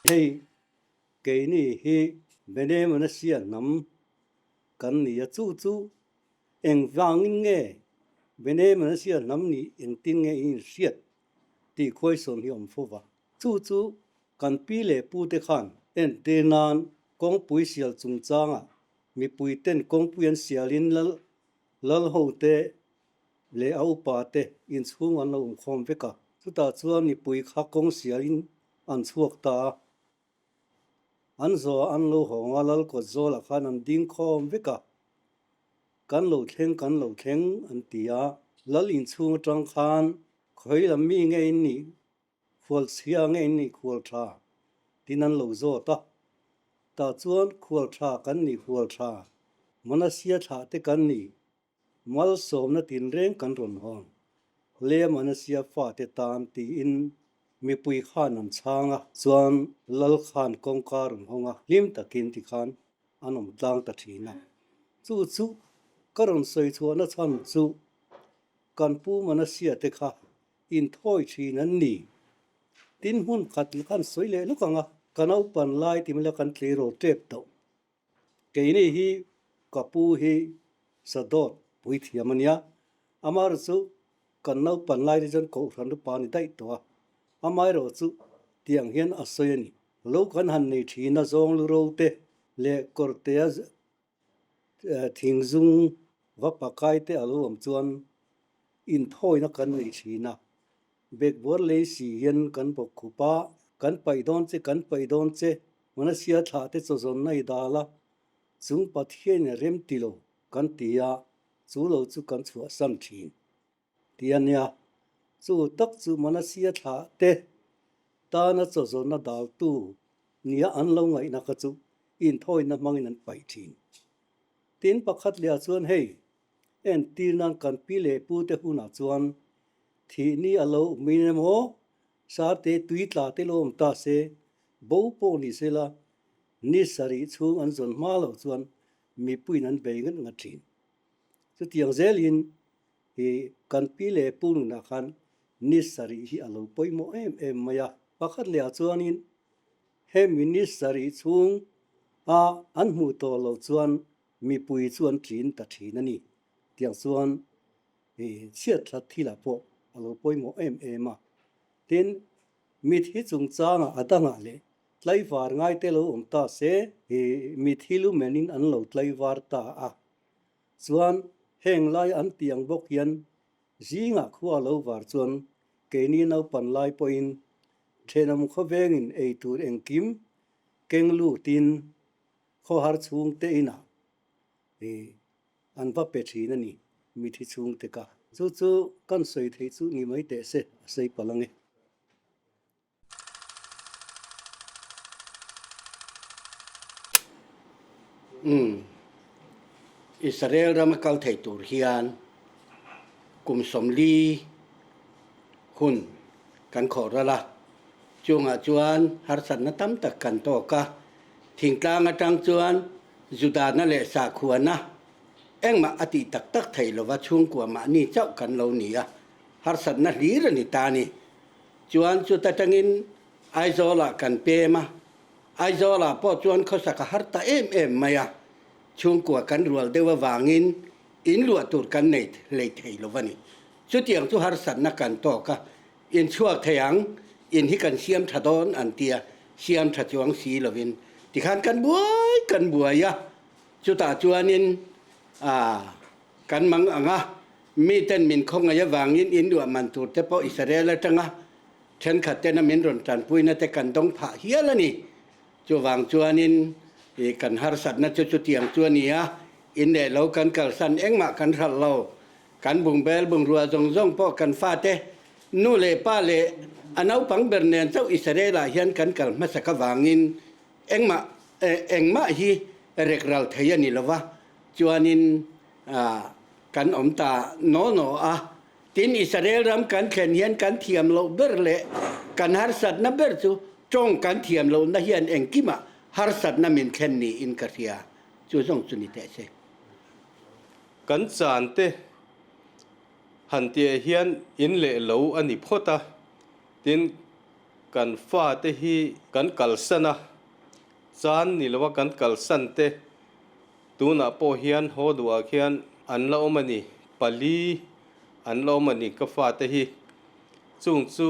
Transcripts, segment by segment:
Hei keini hi Bene Manasseh hnam kan ni a, chu chu engvangin nge Bene Manasseh hnam nih engtin nge in inhriat tih khuaisawm hi a awm fo va. Chu chu kan pi leh pute khan entir nan kawngpui sial chungchangah mipuiten kawngpui an sialin lal lal hote leh a upa te inchhung an lo awmkhawm vek a. Chutah chuan mipui kha kawng sialin an chhuak ta a. An zawhah an lo hawng a, lal kawt zawlah khan an ding khawm vek a. Kan lo thleng, kan lo thleng an ti a. Lal inchhung atang khan khawi lam mi nge in nih Khual chhia nge in nih khual tha tin an lo zawt a, tah chuan khual tha kan nih khual tha, Manasia thlah te kan nih malsawmna tinreng kan rawn hawn hle Manasia fate tan tiin mipui khan an chhang a, chuan lal khan kawngka rawn hawng a, hlim takin tikhan an awm tlang ta thin a, chu chu ka rawn sawi chhuahna chhan chu kan pu Manasia te kha inthawi thin an ni. Tin hmun khat khan sawi leh luk ang a, ka naupan lai ti mila kan tleirawl tep tawh. Keini hi ka pu hi Sadawt pui thiam a nia, amaherawh chu kan naupan lai te chuan Kohhran upa a ni daih tawh a, amaherawh chu tiang hian a sawi a ni. Lo kan han nei thin a zawng lu ro te leh kawrtea Thingzung va pakai te a lo awm chuan inthawina kan nei thin a, bekbuar lei si hian kan bawk khup a, kan paih dawn che, kan paih dawn che, Manasia thlah te chaw zawnna i dal a, chung Pathianin a rem ti lo kan ti a, chu lo chu kan chhuahsan thin. Ti a nia, chu tak chu Manasia thlah te tana chaw zawnna daltu nia an lo ngaihna kha chu inthawina hmangin an paih thin. Tin, pakhat lehah chuan hei, entir nan kan pi leh pu te hunah chuan thih ni a lo awmin emaw, sarte tui tla te lo awm ta se, bo pawh ni sela, ni sarih chhung an zawn hma loh chuan mipuiin an bei ngat ngat thin. Chutiang zelin hi kan pi leh pu nunah khan ni sarih hi a lo pawimawh em em mai a. Pakhat lehah chuanin hemi ni sarih chhung a an hmuh tawh loh chuan mipui chu an tlin ta thin a ni. Tiang chuan hi chhiat that thilah pawh a lo pawimawh em em a. Tin, mithi chungchangah a dangah leh tlaivar ngaite lo awm ta se hi mithi lumenin an lo tlaivar ta a. Chuan heng lai an tih ang bawk hian zingah khua lo var chuan keini naupan lai pawhin thenawm khawvengin ei tur engkim keng lutin khawhar chhungte inah ih an va pe thin a ni mithi chhungte ka. Chu chu kan sawi theih chu ni mai teh se a sawi palh ang e. Umm. Israel rama kal thei tur hian kum 40 hun kan khawh ral a, chungah chuan harsatna tam tak kan tawk a, thingtlang atang chuan Judana leh Sakhuana engmah a tih tak tak thei lova chhungkua mahni chauh kan lo ni a, harsatna hlir a ni ta a ni. Chuan chuta tangin Aizawlah kan pem a, Aizawlah pawh chuan khawsak a har ta em em mai a, chhungkua kan rual deuh avangin in luah tur kan nei hlei thei lo va ni. Chutiang chu harsatna kan tawk a, in chhuak thei ang, in hi kan siam tha dawn an ti a, siam tha chuang si lovin tikhan kan buai kan buai a, chutah chuanin aa kan mang ang a, Miten min khawngaih avangin in luah man tur te pawh Israel atanga thenkhat tena min rawn tanpuina te kan dawng phah hial a ni. Chuvang chuanin i kan harsatna chu chutiang chu a ni a, in leh lo kan kalsan engmah kan hralh lo. Kan bungbel bungrua zawng zawng pawh kan fate nu leh pa leh a naupang ber nen chauh Israel ah hian kan kal hmasak avangin engmah engmah hi rek ral thei a ni lova, chuanin Kan awm ta naw naw a, tin Israel ram kan thlen hian kan thiam loh ber leh kan harsatna ber chu tawng kan thiam lohna hian engkimah harsatna min thlen niin ka hria, chu zawng chu ni teh se. Kan chan te han tih ah hian in leh lo a ni phawt a, tin. kan fate hi kan kalsan a, chan ni lova kan kalsan te tunah pawh hian haw duhah khian an la awm a ni, pali an la awm a ni ka fate hi. Chung chu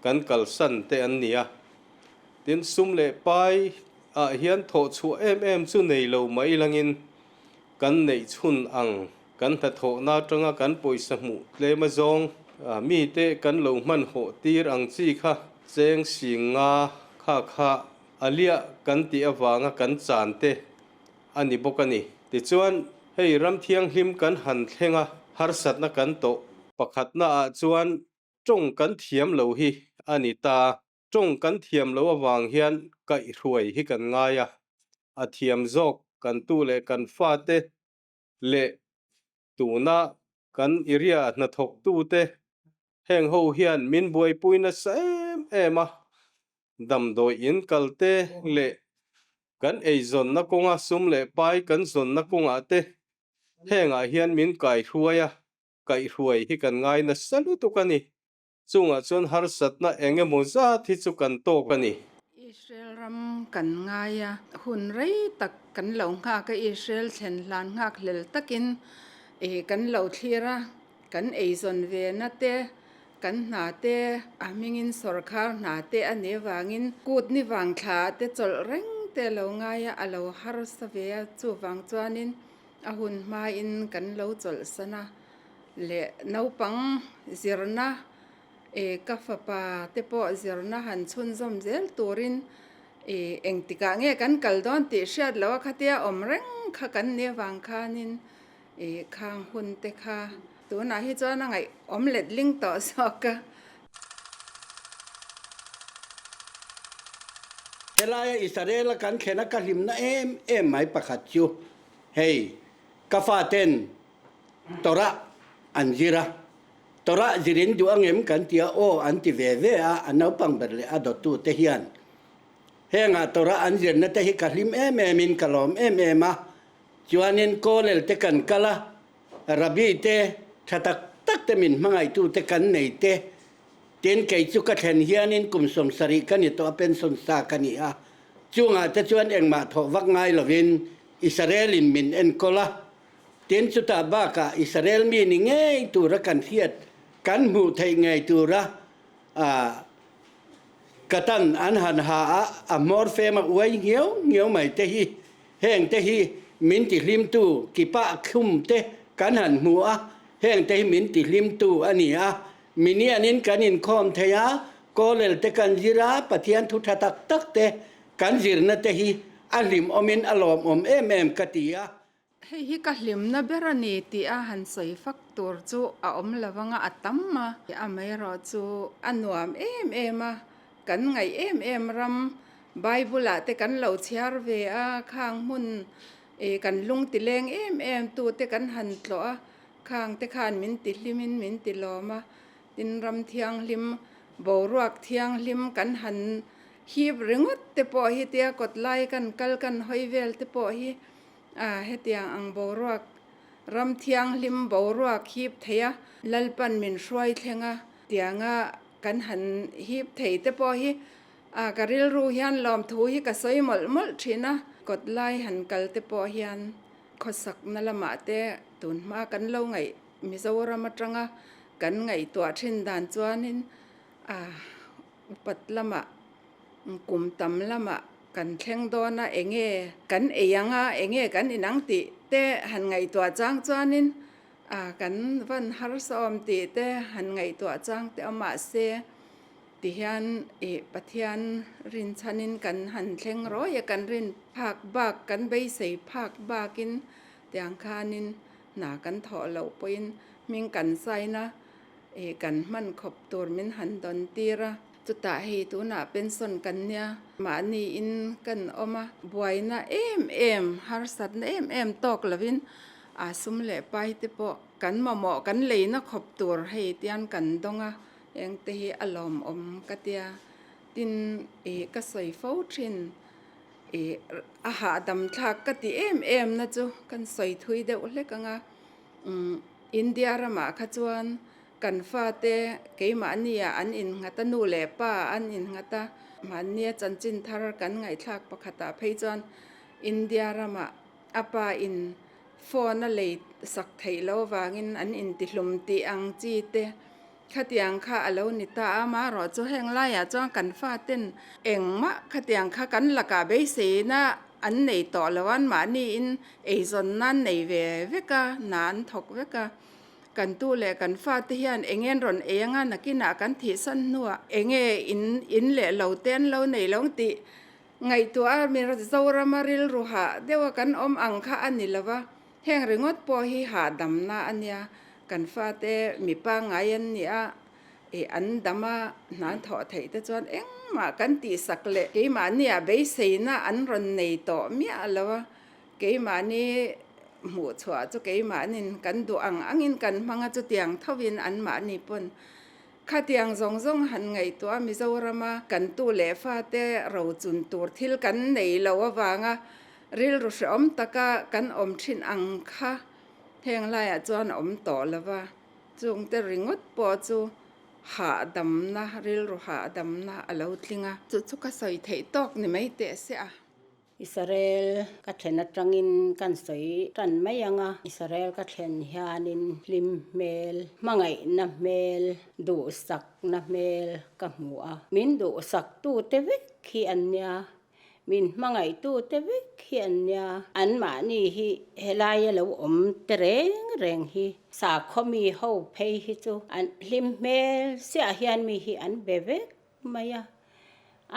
kan kalsan te an ni a. Tin, sum leh pai ah hian thawh chhuah em em chu nei lo mai langin kan neih chhun ang kan hnathawhna atanga kan pawisa hmuh tlem azawng mite kan lo hman hawh tir ang chi kha cheng sing nga kha kha a liah kan tih avanga kan chan te a ni bawk a ni. Tichuan, hei ram thianghlim kan han thleng a, harsatna kan tawh pakhatna ah chuan tawng kan thiam lo hi a ni ta. Tawng kan thiam loh avang hian kaihhruai hi kan ngai a, a thiam zawk kan tu leh kan fate leh tuna kan area hnathawktute heng ho hian min buaipui nasa em em a, damdawi in kalte leh kan eizawnna kawnga sum leh pai kan zawnna kawngah te hengah hian min kaihruai a, kaihhruai hi kan ngai nasa lutuk a ni. Chungah chuan harsatna eng emaw zat hi chu kan tawk a ni. Israel ram kan ngai a, hun rei tak kan lo nghak a, Israel thlen hlan nghak hlel takin ih kan lo thlir a, kan eizawn ve na te, kan hna te, a hmingin sawrkhar hna te a nih avangin kut ni vang thla te chawlh reng te a lo ngai a, a lo harsa ve a, chuvang chuanin a hun hmain kan lo chawlhsan a. Leh naupang zirna ih ka fapa te pawh zirna han chhunzawm zel turin ih engtikah nge kan kal dawn tih hriat loh a khatia awm reng kha kan ni avang khanin ih khang hun te kha tunah hi chuan a ngaih awm let ling tawh zawk a. Helaia Israel-a kan thlen a ka hlimna em em mai pakhat chu hei ka faten Torah an zir a, Torah zirin duh angem kan ti a, aw an ti ve ve a, a naupang ber leh a dawttu te hian hengah Torah an zirna te hi ka hlim em em in ka lawm em em a, chuanin Kollel te kan kal a, Rabbi te tha tak tak te min hmangaihtu te kan nei te, tin kei chu ka thlen hianin kum 70 ka ni tawh a, pension sa ka ni a, chungah te chuan engmah thawh vak ngai lovin Israel in min enkawl a, Tin, chutah bakah Israel mi ni ngei tura kan hriat, kan hmuh theih ngei tura ka tan an han ha a, a hmawr fem a uai nghiau nghiau mai te hi, heng te hi min tihlimtu kipah khum te kan han hmu a, heng te hi min tihlimtu a ni a. Minianin kan inkhawm thei a, Kollel te kan zir a, Pathian thu tha tak tak te kan zirna te hi a hlimawmin a lawmawm em em ka ti a. Hei hi ka hlimna ber a ni tih a han sawi fak tur chu a awm lo anga a tam a. Amaherawh chu a nuam em em a, kan ngaih em em ram Bible ah te kan lo chhiar ve a, khang hmun ih kan lung ti leng em em tu te kan han tlawh a, khang te khan min ti hlim in min ti lawm a, tin ram thianghlim boruak thianghlim kan han hip ringawt te pawh hi tia kawt lai kan kal kan hawi vel te pawh hi A, hetiang ang boruak, ram thianghlim boruak hip thei a, Lalpan min hruai thleng a, tianga kan han hip thei te pawh hi a, ka rilru hian lawmthu hi ka sawi mawlh mawlh thin a, kawt lai han kal te pawh hian khawsakna lamah te tunhma kan lo ngaih Mizoram atanga kan ngaihtuah thin dan chuanin a, upat lamah Kum tam lamah kan thleng dawn a, enge kan ei ang a, enge kan inang tih te han ngaihtuah chang chuanin a kan van harsa awm tih te han ngaihtuah chang te awm mahse tihian ih Pathian rinchhanin kan han thleng rawi a, kan rin phak bak kan beisei phak bakin tiang khanin hna kan thawh loh pawhin hming kan sign a ih kan hman khawp tur min han dawn tir a. Chutah hei tunah pension kan nia, mahni in kan awm a, buaina em em, harsatna em em tawk lovin aa sum leh pai te pawh kan mamawh kan leina khawp tur hei tian kan dawng a, eng te hi a lawmawm ka tia. Tin ih ka sawi fo thin ih a hahdam thlak ka ti em em na chu kan sawi thui deuh hlek ang a, umm India ramah kha chuan. Kan fate keimahnia an innghat a, nu leh pa an innghat a, mahnia chanchin thar kan ngaihthlak pakhatah phei chuan India ramah a pa in phone a lei sak theih loh avangin an intihlum tih ang chi te khatiang kha a lo ni ta a, amaherawh chu heng laiah chuan kan faten engmah khatiang kha kan lakah beiseina an nei tawh lo a, mahniin eizawnna an nei ve vek a, hna an thawk vek a. Kan tu leh kan fate hian eng nge an rawn ei anga nakinah kan thihsan hnuah eng nge in in leh lo te an lo nei lo ang tih ngaihtuah a mi Zorama rilru hah deuha kan awm ang kha a ni lo va, heng ringawt pawh hi hahdamna a nia, kan fate mi pangngai an ni a, ih an dam a hna an thawh theih te chuan engmah kan tihsak leh keimahnia beiseina an rawn nei tawh miah lo a. Keimahni hmuh chhuah chu keimahnin kan duh ang angin kan hmang a, chutiang thovin anmahni pawn khatiang zawng zawng han ngaihtuah a, Mizorama kan tu leh fate rochun tur thil kan nei lo avanga rilru hrehawm taka kan awm thin ang kha heng laiah chuan a awm tawh lo va, chungte ringawt pawh chu hahdamna, rilru hahdamna a lo tling a. Chu chu ka sawi theih tawk ni mai teh se a. Israel ka thlen atangin kan sawi tan mai ang a, Israel ka thlen hianin hlim hmel, hmangaihna hmel, duhsakna hmel ka hmu a. Min duhsaktute vek hi an nia, min hmangaihtute vek hi an nia. Anmahni hi helaia lo awm te reng reng hi sakhaw mi ho phei hi chu an hlim hmel siah hian mi hi an be vek mai a,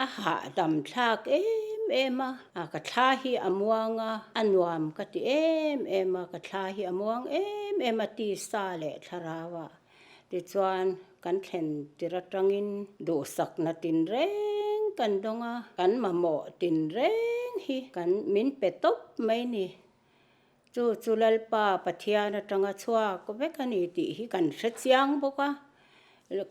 a hahdam thlak em em a, ka thla hi a muang a, a nuam ka ti em em a, ka thla hi a muang em em a tisa leh thlarau ah tichuan kan thlen tir atangin duhsakna tinreng kan dawng a, kan mamawh tinreng hi kan min pe tawp mai ni. Chu chu Lalpa Pathian atanga chhuak vek a ni tih hi kan hre chiang bawk a,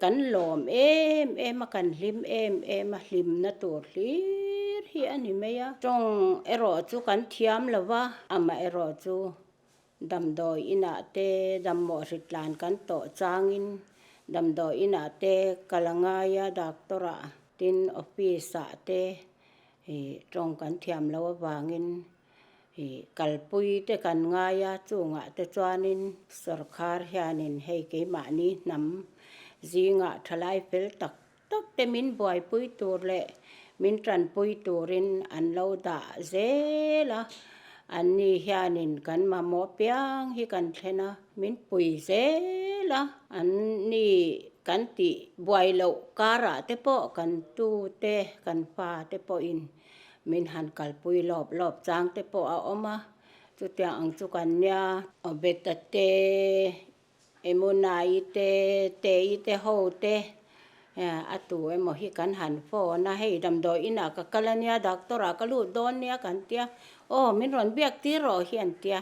kan lawm em em a, kan hlim em em a, hlimna tur hlir hi a ni mai a. Tawng erawh chu kan thiam lo va, amah erawh chu damdawi inah te dammawh hritlan kan tawh changin damdawi inah te kal a ngai a, doctor ah tin office ah te tawng kan thiam loh avangin Ih kalpui te kan ngai a, chungah te chuanin sawrkhar hianin hei keimahni hnam zingah thalai fel tak tak te min buaipui tur leh min tanpui turin an lo dah zel a, anni hianin kan mamawh piang hi kan thlen a, min pui zel a, anni kan tih buai loh karah te pawh kan tute kan fate pawhin Min han kalpui lawp lawp chang te pawh a awm a, chutiang ang chu kan nia. Obeta te, Emunai te, Tei te ho te a tu emaw hi kan han phone a, hei damdawi inah ka kal a nia, doctor ah ka lut dawn nia kan tia, aw min rawn biak tir rawh hi an tia,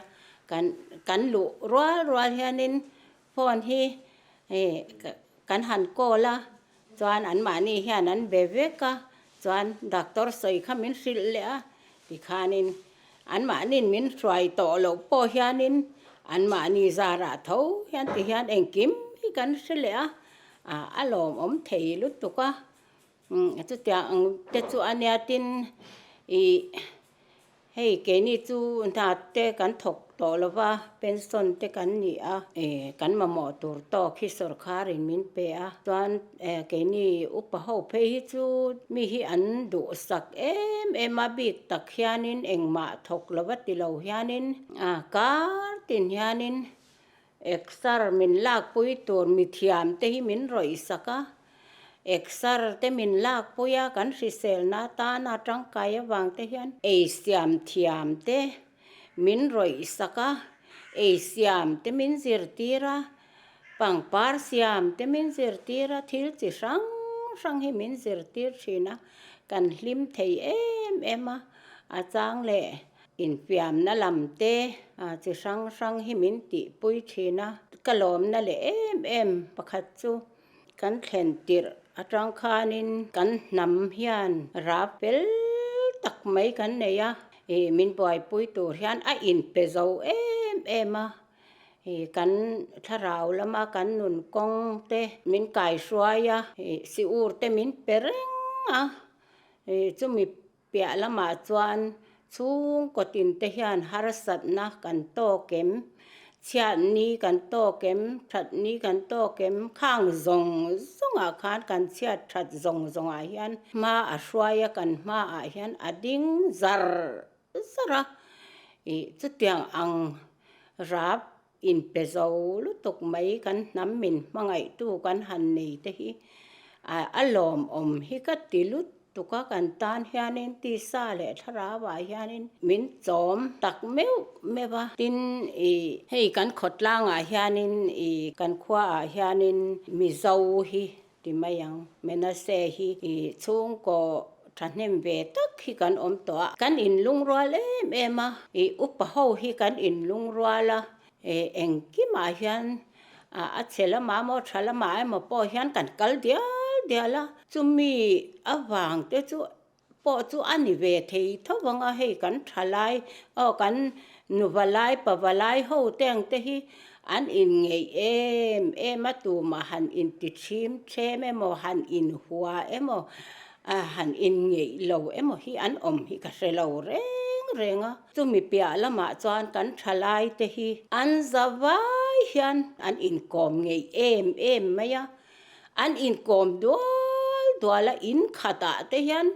kan kan luh rual rual hianin phone hi kan han call a, Chuan anmahni hian an be vek a, chuan doctor sawi kha min hrilh leh a, tikhanin anmahni'n min hruai tawh loh pawh hianin anmahni zarah tho hian ti hian engkim hi kan hre leh a, a lawmawm thei lutuk a, chutiang ang te chu a nia tin ih Hei keini chu hna te kan thawk tawh lo va, pension te kan ni a, kan mamawh tur tawk hi sawrkharin min pe a, chuan keini upa ho phei hi chu mi hi an duhsak em em a, bik tak hianin engmah thawk lo va ti lo hianin kar tin hianin Exer min lakpui tur mithiam te hi min rawihsak a, Exer te min lakpui a, kan hriselna atana tangkai avang te hian ei siam thiam te min rawihsak a, ei siam te min zirtir a, pangpar siam te min zirtir a, thil chi hrang hrang hi min zirtir thin a, kan hlim thei em em a, a chang leh Infiamna lam te chi hrang hrang hi min tihpui thin a, ka lawmna leh em em pakhat chu kan thlen tirh atang khanin kan hnam hian rap fel tak mai kan nei a, ih min buaipui tur hian a inpe zo em em a. Kan thlarau lama kan nun kawng te min kaihruai a, siur te min pe reng a, chumi Piah lamah chuan chhungkaw tinte hian harsatna kan tawk em? Chhiatni kan tawk em? Thatni kan tawk em? Khang zawng zawngah khan kan chhiat that zawng zawngah hian hma a hruai a, kan hmaah hian a ding zar zar a. Ih chutiang ang rap inpe zo lutuk mai kan hnam min hmangaihtu kan han nei te hi a lawmawm hi ka ti lutuk a, kan tan hianin tisa leh thlarauah hianin min chawm tak meuh meuh a, tin ih hei kan khawtlangah hianin ih kan khuaah hianin Mizo hi ti mai ang Menase hi ih chhungkaw thahnem ve tak hi kan awm tawh a, kan inlungrual em em a, ih upa ho hi kan inlungrual a, ih engkimah hian a chhe lamah emaw tha lamah emaw pawh hian kan kal dial dial a, chumi avang te chu pawh chu a ni ve thei tho vang a, hei kan tha lai aw kan nuva lai pava lai ho te ang te hi an inngeih em em a, tumah han inti thim them emaw han inhua emaw han inngeih lo emaw hi an awm hi ka hre lo reng reng a, chumi piah lamah chuan kan tha lai te hi an za vai hian an inkawm ngeih em em mai a. An inkawm dual dual a, in khatah te hian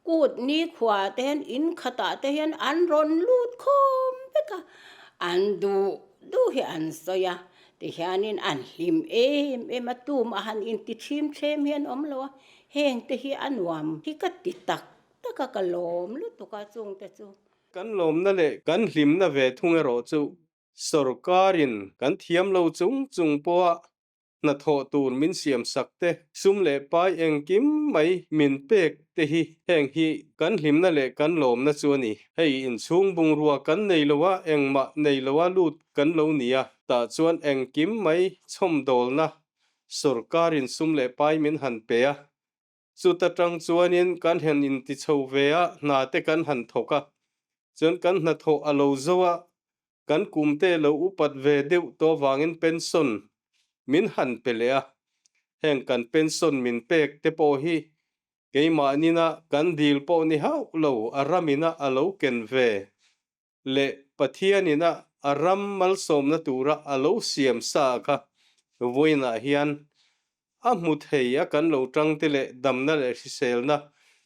kut ni khuaah te hian in khatah te hian an rawn lut khawm vek a, an duh duh hi an sawi a, tihianin an hlim em em a, tumah han inti thim thlem hian awm lo a, heng te hi a nuam hi ka ti tak tak a, ka lawm lutuk a chungte chu. Kan lawmna leh kan hlimna ve thung erawh chu sorkarin kan thiam lo chung chung pawha hnathawh tur min siam sak te, sum leh pai engkim mai min pek te hi heng hi kan hlimna leh kan lawmna chu a ni. Hei inchhung bungrua kan nei lo a, engmah nei lo a lut kan lo ni a, tah chuan engkim mai chhawmdawlna sorkarin sum leh pai min han pe a, Chuta tang chuanin kan han inti chho ve a, hna te kan han thawk a, chuan kan hnathawh a lo zo a, kan kum te lo upat ve deuh tawh avangin pension min han pe leh a, heng kan pension min pek te pawh hi keimahnin-a kan dil pawh ni hauh lo, a ramina a lo ken ve leh Pathianin-a a ram malsawmna tura a lo siam sa kha vawiinah hian a hmu thei a kan lo tangte leh damna leh hriselna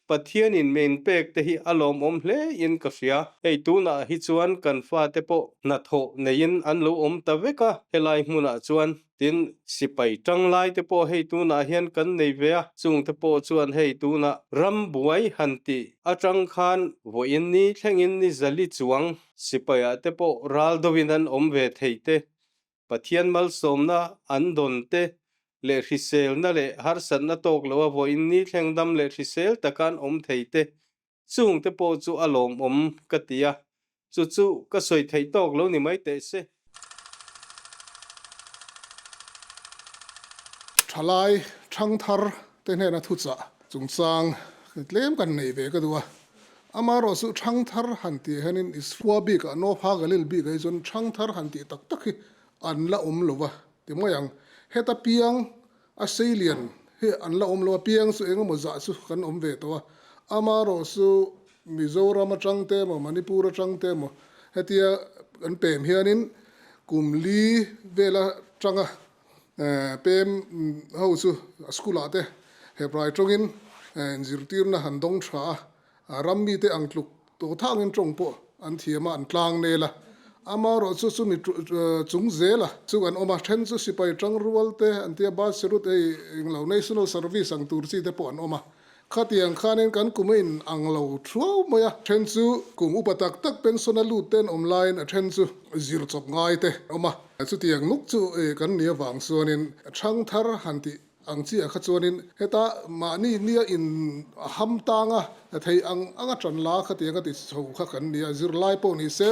Pathianin min pek te hi a lawmawm hle in ka hria. Hei tunah hi chuan kan fate pawh hnathawh neiin an lo awm ta vek a, helai hmunah chuan Tin, sipai tanglai te pawh hei tunah hian kan nei ve a, chung te pawh chuan hei tunah ram buai han tih atang khan vawiin ni thlengin ni zali chuang sipaiah te pawh ral deuhin an awm ve thei te, Pathian malsawmna an dawn te leh hriselna leh harsatna tawk loa vawiin ni thleng dam leh hrisel taka an awm thei te, chung te pawh chu a lawmawm ka ti a, chu chu ka sawi theih tawk lo ni mai teh se. Thalai thangthar te hnena thuchah chungchang tlem kan nei ve ka duh a, amaherawh chu thangthar han tih hianin Isua bikah Nopha Galil bikah hi chuan thangthar han tih tak tak hi an la awm lo va ti mai ang. Heta piang A seilian hi an la awm lo a, piang chu eng emaw zah chu kan awm ve tawh a, amaherawh chu Mizoram atang te emaw Manipur atang te emaw hetia kan pem hianin kum li vel atanga pem ho chu school ah te Hebrai tawngin inzirtirna han dawng tha a, A ram mite ang tluk tawh thangin tawng pawh an thiam a, an tlang nel a. Amaherawh chu chumi chung zela chu an awm a, then chu sipai tangrual te an tia Basirut hei englo National Service ang tur chi te pawh an awm a. Khatiang khanin kan kum a in ang lo thuau mai a, then chu kum upa tak tak pension a lut te an awm laiin a then chu zir chawp ngai te an awm a. Chutiang nuk chu kan ni avang chuanin thangthar han tih Ang chiah kha chuanin heta mahni nia in ham tanga thei ang anga tan la kha tiang a ti chho kha kan ni a, zirlai pawh ni se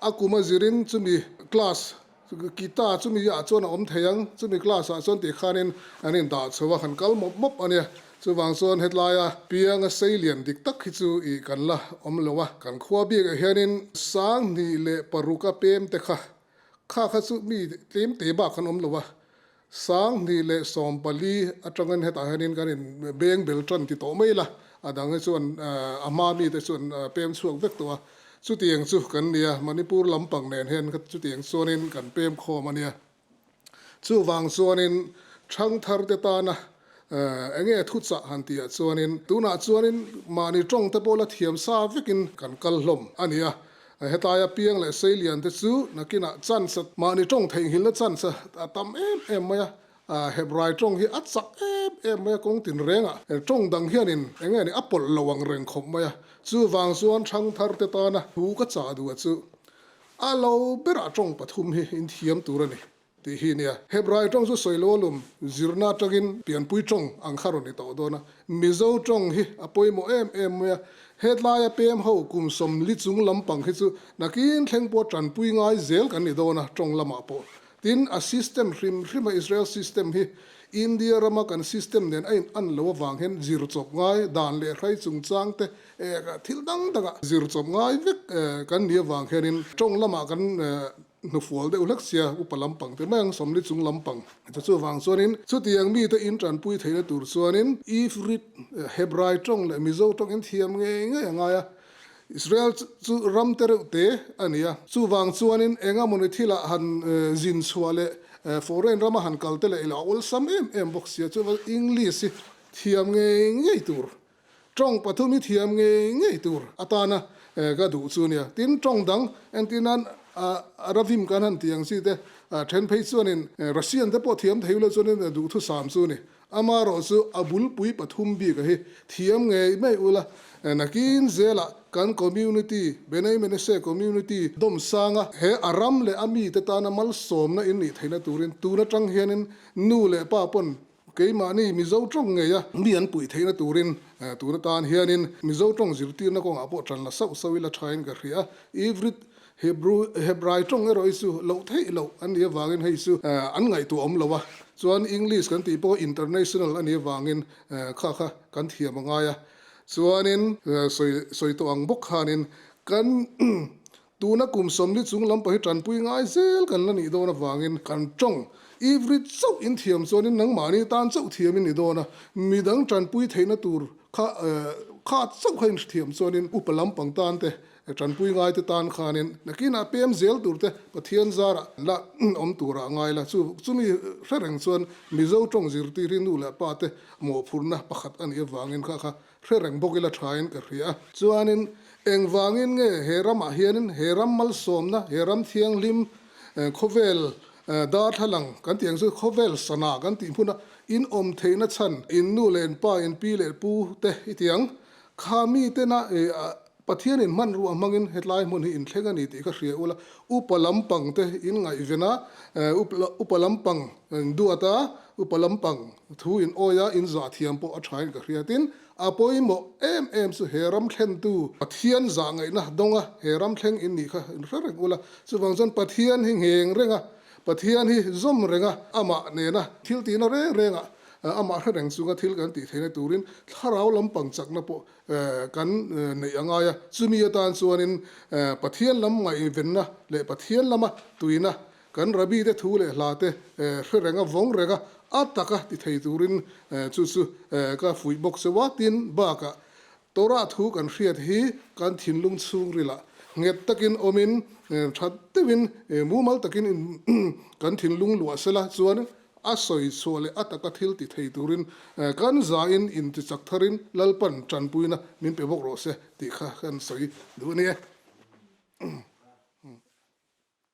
a kum a zirin chumi class kita chumi ah chuan a awm thei ang, chumi class ah chuan tih khanin an in dah chho a, kan kal mawp mawp a nia. Chuvang chuan hetlai a pianga sei lian dik tak hi chu ih kan la awm lo a, kan khua bikah hianin 2006 a pem te kha. Kha kha chu mi tlem te bak an awm lo a, 2014 atangin hetah hianin kan in beng bel tan ti tawh mai la, a dang hi chuan a hma mite chuan pem chhuak vek tawh a, chutiang chu kan nia, Manipur lampang nen hian chutiang chuanin kan pem khawm a nia. Chuvang chuanin thangthar te tana enge thuchah han tihah chuanin tunah chuanin mahni tawng te pawh la thiam sa vekin kan kal hlawm a ni a. Hetaia piang leh seilian te chu nakinah chance mahni tawng theihnghilhna chance a tam em em mai a. Hebrai tawng hi a chak em em mai a kawng tinrengah tawng dang hianin enge ni a pawlh lo ang reng khawp mai a. Chuvang chuan thangthar te tana thu ka chah duh a chu A lo berah tawng pathum hi in thiam tur a ni tih hi nia. Hebrai tawng chu sawi lo alum zirna atangin pianpui tawng ang kha rawn ni tawh dawn a. Mizo tawng hi a pawimawh em em mai a. Hetlaia pem ho kum 40 chung lampang hi chu nakin thleng pawh tanpui ngai zel kan ni dawn a tawng lamah pawh. Tin, a system hrim hrim a Israel system hi India rama kan system nen a in an lo avang hian zir chawp ngai dan leh hrai chungchang te thil dang dangah zir chawp ngai vek kan nih avang hianin tawng lamah kan hnufual deuh hlek sia upa lampang te mai ang 40 chung lampang chu chuvang chuanin chutiang mite in tanpui theihna tur chuanin Ifrit Hebrai tawng leh Mizo tawng in thiam ngei ngei a ngai a. Israel chu ram te reuh te a ni a, chuvang chuanin eng amawni thilah han zin chhuah leh foreign rama han kal te leh ilo a awlsam em em bawk sia, chuvang English hi thiam ngei ngei tur, tawng pathum hi thiam ngei ngei tur atana ka duh chu a nia. Tin, tawng dang entir nan Aravim kan han tih ang chi te, then phei chuanin Russian te pawh thiam thei lo chuanin duhthusam chu a ni. Amaherawh chu a bulpui pathum bik a hi thiam ngei mai ula, nakin zelah kan community, Benei Menashe community, dawm sanga he a ram leh a mite tana malsawmna in nih theihna turin tun atang hianin nu leh pa pawn keimahni Mizo tawng ngei a mi an puih theihna turin tun atan hianin Mizo tawng zirtirna kawngah pawh tan la sauh sauh ila thain ka hria. Ivrit Hebrew, Hebrai tawng erawh hi chu loh theih loh an nih avangin hei chu an ngaihtuah awm lo a, chuan English kan tih pawh international a nih avangin kha kha kan thiam a ngai a, chuanin sawi sawi tawh ang bawk khanin kan tuna kum 40 chung lampang hi tanpui ngai zel kan la nih dawn avangin kan tawng Ivrit chauh in thiam chuanin nangmahni tan chauh thiam in ni dawn a, midang tanpui theihna tur kha kha chauh kha in hrethiam chuanin upa lampang tan te Tanpui ngaite tan khanin nakinah pem zel turte Pathian zarah la awm turah ngai la. Chu chumi hre reng chuan Mizo tawng zirtir hi nu leh pa te mawhphurhna pakhat a nih avangin kha kha hre reng bawk ila thain ka hria a. Chuanin engvangin nge he ramah hianin he ram malsawmna, he ram thianghlim khawvel darthlalang kan tih ang chu khawvel sana kan tih hmuna in awm theihna chhan in nu leh in pa, in pi leh pu te i ti ang. Kha mitena Pathianin hmanrua hmangin hetlai hmun hi inthleng a ni tih ka hria ula, upa lampang te in ngaihven a, upa lampang duat a, upa lampang thu in awi a, in zah thiam pawh a thain ka hria. Tin, a pawimawh em em chu he ram thlentu Pathian zah ngaihna dawng a, he ram thleng in nih kha in hre reng ula. Chuvang chuan Pathian hi ngheng reng a, Pathian hi zawm reng a, amah nena thil tihna reng rengah amah hre reng chunga thil kan tih theihna turin thlarau lampang chakna pawh kan neih a ngai a, chumi atan chuanin Pathian lam ngaihvenna leh Pathian lama tuina kan Rabbi te thu leh hla te hre renga vawng renga a taka ti thei turin chu chu ka fuih bawk cheu a, tin bakah Torah thu kan hriat hi kan thinlung chhungrilah nghet takin awmin tha deuhin mumal takin kan thinlung luah sela chuan A sawi chhuah leh a taka thil ti thei turin kan zain intichak tharin Lalpan tanpuina min pe bawk rawh se tih kha kan sawi duh a ni e.